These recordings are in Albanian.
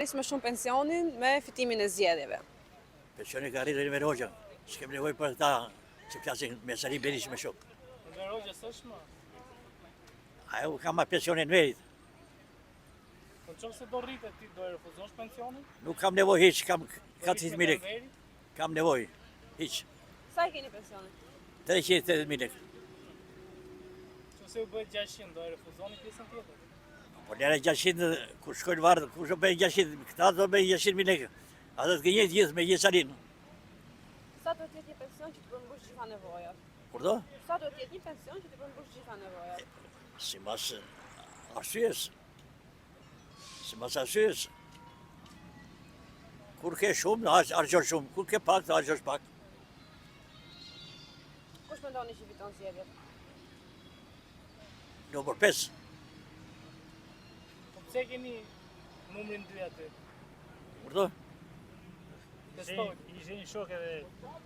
Rrisë më shumë pensionin me fitimin e zgjedhjeve. Pensioni ka rritur Enver Hoxha. S'kem nevojë për ata që flasin me Sali Berishë me shokë. Enver Hoxha s'është më. Ajo ka ma pensionin Enverit. Po në qoftë se do rritet ti do e refuzosh pensionin? Nuk kam nevojë hiç, kam 400.000 lekë. Kam nevojë, hiç. Sa e keni pensionin? 380.000 lekë. Qoftë se u bëhet 600, do e refuzoni pjesën tjetër? Po lere 600, kur shkojnë varr, kush do bëjë 600, këta do bëjë 600.000 lekë. A do të gënjejnë gjithë me gjithë Salinë. Sa duhet të jetë një pension që të përmbush gjitha nevojat? Kur do? Sa duhet të jetë një pension që të përmbush gjitha nevojat? Simas arsyes. Simas arsyes. Kur ke shumë, harxhon shumë. Kur ke pak, harxhon pak. Kush mendoni që fiton zgjedhjet? Numër 5. Po pse keni numrin 2 aty? Urdhë? Ishte një shok edhe...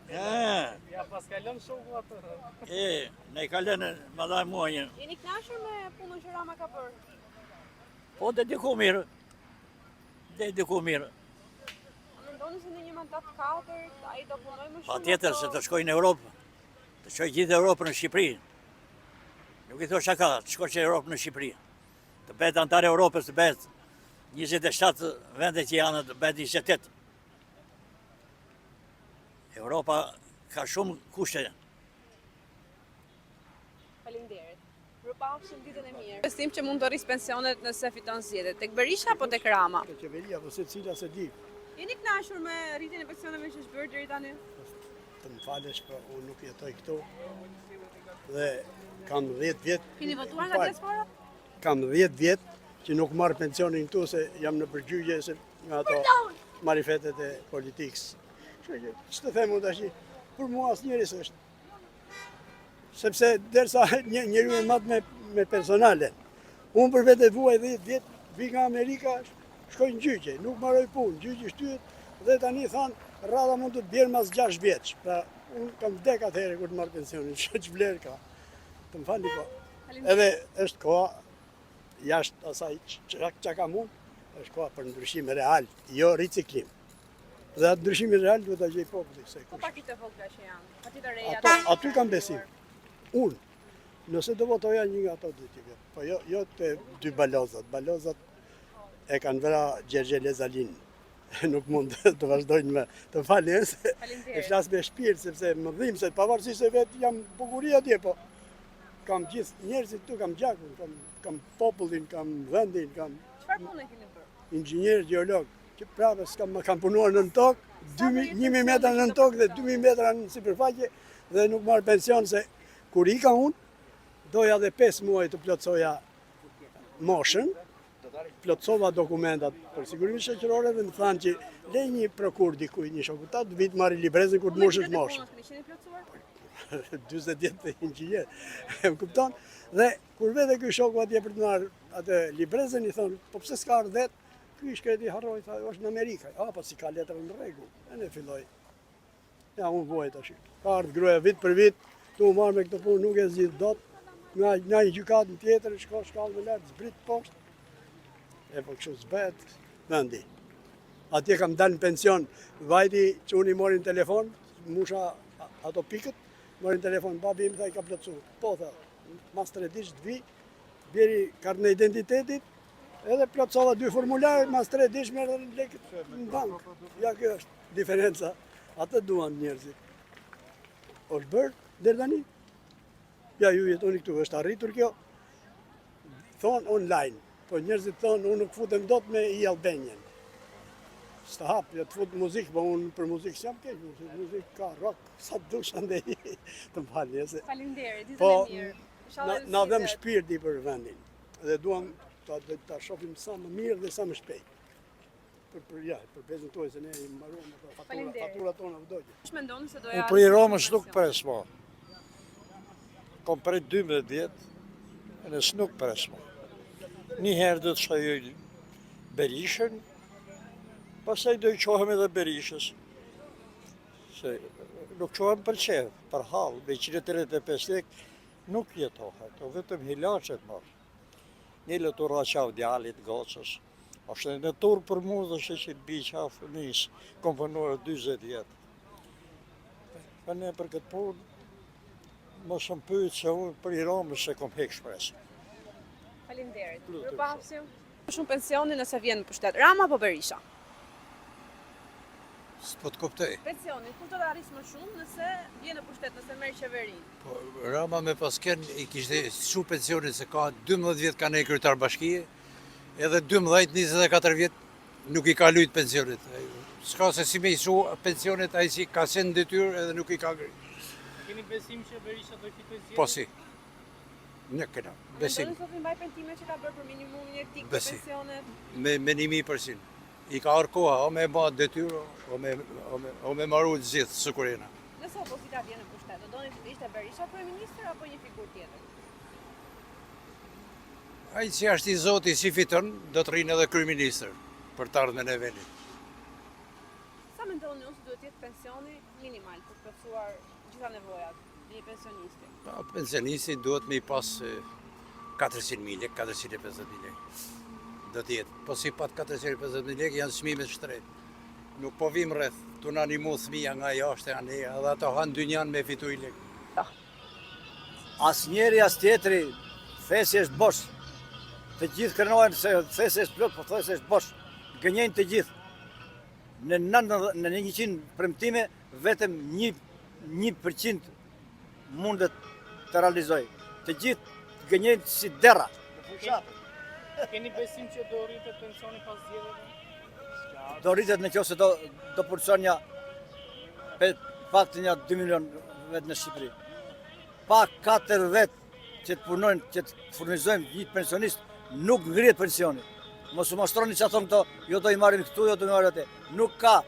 E. Ja pas ka lënë shoku atë. E, ne ka lënë, ma dha mua një. Jeni kënaqur me punën që Rama ka bërë? Po, dhe diku mirë. Dhe diku mirë. A mendoni se në një mandat të katërt, ai do punojë më shumë? Patjetër se të shkojë në Europë. Të shkojë gjithë Europën në Shqipëri. Nuk i thua shaka, të shkojë që Europë në Shqipëri. Të bëhet anëtar Europës, të bëhet 27 vende që janë, të bëhet 28. Europa ka shumë kushte. Faleminderit. Mirupafshim ditën e mirë. Besim që mund të rrisë pensionet nëse fiton zgjedhjet. Tek Berisha apo tek Rama? Te qeveria, po secila s'e di. Jeni kënaqur me rritjen e pensioneve që është bërë deri tani? Të më falësh, po unë nuk jetoj këtu. Dhe kam 10 vjet. Keni votuar nga diaspora? Kam 10 vjet që nuk marr pensionin këtu se jam në përgjigje se nga ato marifetet e politikës. Kështu që ç'të them unë tash, për mua asnjëri s'është. Sepse derisa një njeriu e mat me me personale. Unë për vete vuaj 10 vjet, vi nga Amerika, shkoj në gjyqe, nuk mbaroj punë, gjyqi shtyhet dhe tani thanë radha mund të bjerë mas 6 vjetësh. Pra, unë kam vdek atëherë kur të marr pensionin, ç'vlerë ka. Të më falni po. Edhe është koha jashtë asaj që që kam unë, është koha për ndryshim real, jo riciklim. Dhe atë ndryshimin real duhet ta gjej populli. Se po partitë e vogla që janë, partitë e reja. Ato, aty kam besim. Unë, nëse do votoja një nga ato dy të po jo, jo të dy balozat. Balozat e kanë vra Gjergj Elez Alinë. Nuk mund të vazhdojnë më. Të falni, se e flas me shpirt, sepse më dhimbset, pavarësisht se vetë jam bukuri atje, po kam gjithë njerëzit këtu, kam gjakun, kam, kam popullin, kam vendin, kam... Çfarë pune keni bërë? Inxhinier, gjeolog, që prapë s'kam, kam punuar nën tokë, 1000 metra nën tokë dhe 2000 metra në sipërfaqe dhe nuk marr pension se kur ika unë, doja dhe 5 muaj të plotësoja moshën, plotësova dokumentat për sigurimin shoqërore dhe më thanë që le një prokurë dikujt një shokut tat, të vijë të marrë librezën kur të mbushësh moshën. 40 vjet inxhinier, më kupton? Dhe kur vete ky shoku atje për të marrë atë librezën, i thonë, po pse s'ka ardhur vetë? Ky i shkreti harroi, tha, është në Amerikë. A, po s'i ka letrën në rregull. E ne filloi. Ja, unë vuaj tash. Ka ardhë gruaja vit për vit, tu u marrë me këtë punë, nuk e zgjidh dot. Nga, nga një gjykatë në tjetër, shko shkallë më lart, zbrit poshtë. E po kështu s'bëhet vendi. Atje kam dalë në pension, vajti çuni mori në telefon, musha ato pikët, mori në telefon, babi im tha i ka plotësu. Po tha, mas tre ditësh të vi, bjeri kartën e identitetit, edhe plotësova dy formularë, mas tre ditësh më erdhën lekët në bankë. Ja kjo është diferenca. Atë duan njerëzit. Është bërë deri tani? Ja ju jetoni këtu, është arritur kjo? Thonë online, po njerëzit thonë unë nuk futem dot me e-Albanian. S'të hap, jo të fut muzikë, po unë për muzikë s'jam keq, muzikë ka rock, sa të dush andej, të më falni. Se... Faleminderit, ditën po, e mirë. Na, na dhemb shpirti për vendin dhe duam ta, ta shohim sa më mirë dhe sa më shpejt. Për, për, ja, për bezën tuaj se ne i mbaruam ato fatura, fatura tona u dogjën. Kush mendon se do ja Unë prej Ramës nuk pres mo. Kom prej 12 vjet, e s'nuk pres mo. Një herë do të shijoj Berishën, pastaj do i çohem edhe Berishës. Se nuk çohem për qejf, për hall, me 135 lek, nuk jetohet, o vetëm hilaçet marrë. Një lë të ra qafë djalit, gocës. Është në turp për mu dhe që që të bi qafë fëmijës, kom punuar 40 vjetë. Po ne për këtë punë, mos më pyet se unë për i Ramës se kom hek shpresë. Faleminderit. Mirupafshim. Shumë pensionin nëse vjen në pushtet. Rama apo Berisha? S'po të kuptoj. Pensionin, kush do ta rrisë më shumë nëse vjen në pushtet, nëse merr qeverinë? Po, Rama me pas qenë i kishte çu pensionin se ka 12 vjet ka nejt kryetar bashkie, edhe 12, 24 vjet nuk i ka lujt pensionet. S'ka se si me i çu pensionet ai që ka qenë në detyrë edhe nuk i ka ngrit. Keni besim që Berisha do i fitojë zgjedhjet? Po si. Ne kena besim. Mendoni se do t'i mbajë premtimet që ka bërë për minimumin jetik, për pensionet? Me, me 1000%. I ka ardhur koha, o me ba detyrë, o me, o me, o me maru të gjithë, sikur jena. Nëse opozita vjen në pushtet, do doni të ishte Berisha kryeministër apo një figurë tjetër? Ai që është i zoti si fiton, do të rrinë edhe kryeministër për të ardhmen e vendit. Sa mendoni ju se duhet të jetë pensioni minimal për të plotësuar gjitha nevojat e një pensionisti? Pa, pensionisti duhet me i pas 400.000 lek, 450.000 lek. Do të jetë. Po si pat 450.000 lek janë çmimet shtrejt. Nuk po vim rreth, tu na nimu thmija nga jashtë e anej, edhe ato hanë dynjan me fitu i lek. As njeri, as tjetri, thesi është bosh. Të gjithë krenohen se thesi është plot, po thesi është bosh. Gënjejnë të gjithë. Në në 100 premtime, vetëm 1% mundet të realizojë. Të gjithë gënjejnë si derra. Keni besim që do rritet pensioni pas zgjedhjeve? Do rritet në qoftë se do, do punëson një paktën një 2 milion vetë në Shqipëri. Pa 4 vetë që të punojnë, që të furnizojmë një pensionist, nuk ngrihet pensioni. Mos u mashtroni ça thonë këto, jo do i marrim këtu, jo do i marrim atë. Nuk ka.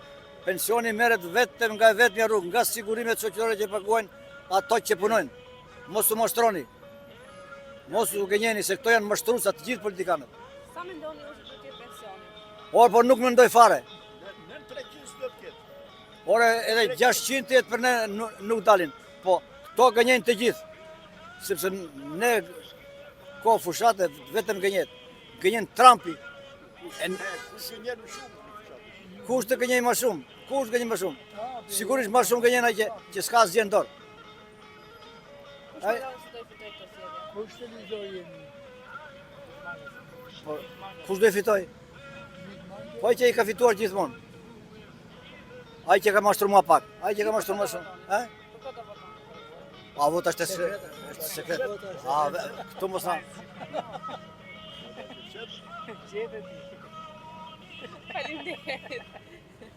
Pensioni merret vetëm nga e vetmja rrugë, nga sigurimet shoqërore që paguajnë ato që punojnë. Mos u mashtroni. Mos u gënjeni se këto janë mashtruesa të gjithë politikanët. Sa mendoni ju se do të jetë pensioni? Por, por nuk mendoj fare. Nën 300 do të ketë. Ore edhe 600 të jetë për ne nuk dalin. Po, këto gënjejnë të gjithë. Sepse në kohë fushate vetëm gënjet. Gënjen Trumpi. Kush gënjen më shumë në fushatë? Kush të gënjejë më shumë? Kush gënjen më shumë? Sigurisht më shumë gënjen ai që, që s'ka asgjë në dorë. Kush mendon se do i fitojë këto zgjedhje? Kush të lizoj jemi? Po, kush do i fitojë? Po ai që i ka fituar gjithmonë. Ai që ka mashtruar më pak, ai që ka mashtruar më shumë, ë? A vota është është sekret. A këtu mos na. Faleminderit.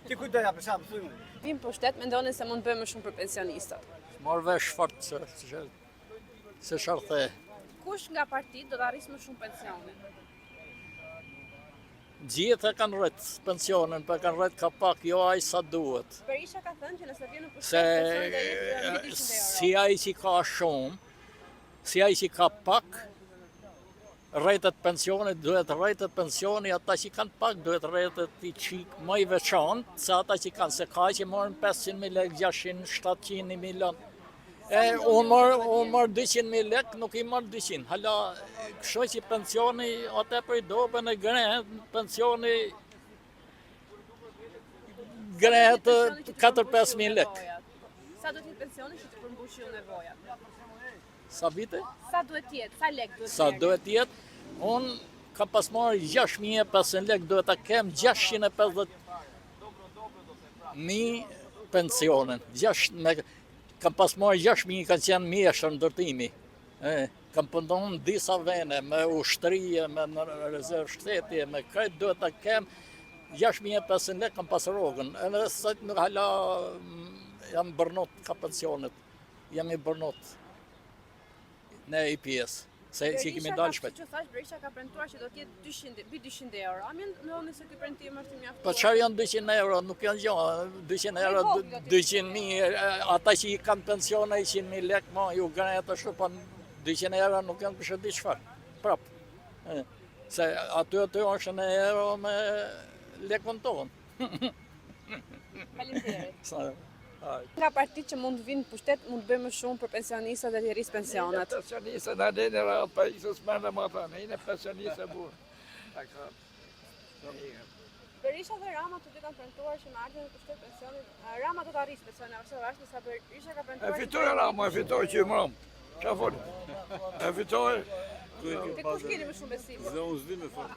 Ti kujt do japësh, sa më thuaj. Vijnë në pushtet, mendoni se mund të bëjë më shumë për pensionistët. Marr vesh fort se se se çfarë the. Kush nga partitë do ta rrisë më shumë pensionin? Gjithë e kanë rrit pensionin, po e kanë rrit ka pak, jo aq sa duhet. Berisha ka thënë që nëse vjen në pushtet, pensioni do jetë mbi 200 euro. Si ai që ka shumë, si ai që ka pak, rritet pensioni, duhet rritet pensioni, ata që kanë pak, duhet rritet i çikë më i veçantë, se ata që kanë, se ka që marrin 500.000 lekë, 600, 700, 1 milion. E, unë marr, unë marr 200.000 lek, nuk i marr 200. Hala, kështu që pensioni, o tepër i dobën e grehet, pensioni grehet 4-5.000 lek. Sa duhet të jetë pensioni që të përmbushë ju nevojat? Sa vite? Sa duhet të jetë? Sa lek duhet të jetë? Sa duhet të jetë? Unë kam pas marrë 6.500 lek, duhet ta kem 650 mijë pensionin. 6 me Kam pas marrë 6.000, kam qenë mjeshtër ndërtimi. E, kam punu në disa vene, me ushtri, me në rezervë shteti, me krejt duhet ta kem 6.500 lek kam pas rrogën. Edhe sot nuk hala mm, jam bërnot ka pensionet. Jam i bërnot në i pjesë. Se që kemi dalë shpejt. Që thash, Berisha ka premtuar që do të jetë 200, mbi 200 euro. A mendoni se ky premtim është i mjaftueshëm? Po çfarë janë 200 euro? Nuk janë gjë. 200 euro, 200 mijë, ata që i kanë pensione 100 mijë lek, ma ju grehet ashtu, po 200 euro nuk janë kush e di çfarë. Prap. Se aty aty është në euro me lekun tonë. Faleminderit. Nga partitë që mund të vinë në pushtet, mund të bëjë më shumë për pensionistët dhe të rrisë pensionet. Ne pensionistët na leni rahat pa i së s'merrem me ata, ne jemi pensionistët burrë. Berisha dhe Rama të dy kanë premtuar që me ardhjen në pushtet pensionin Rama do ta rrisë pensionin e varfër, ndërsa Berisha ka premtuar E fitoi Rama, e fitoi që i mram. Qa fol? E fitoi. Te kush keni më shumë besim? Dhe unë s'di me fol.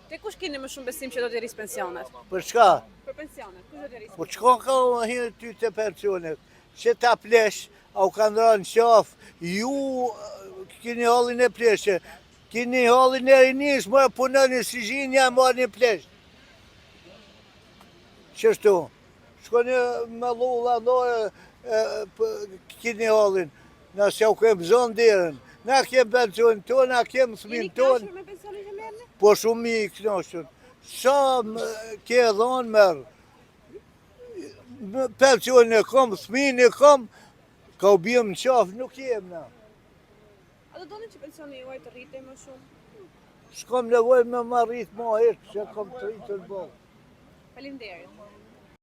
Te kush keni më shumë besim që do t'i rrisë pensionet? Për çka? Për pensionet, kush do t'i rrisë? Po çka ka u hyrë ty te pensionet? Që ta plesh, a u kanë rënë qafë, ju keni hallin e pleshë, keni hallin e rinisë, më punoni si gjinja, marrni plesh. Qështu, shkoni me lulla, nore, keni hallin, na s'jau kem zonë derën, na kem pensionin tonë, na kem fëmin tonë. Jeni me pensionin që merrni? Po shumë i knaqun. Sa ke dhonë merr. Pensionin e kom, fëmin e kom, ka u bjem në qafë, nuk jem na. A do doni që pensioni juaj të rritej më shumë? S'kom nevojë me ma rrit ma hiç, që kom të rritën boll. Faleminderit.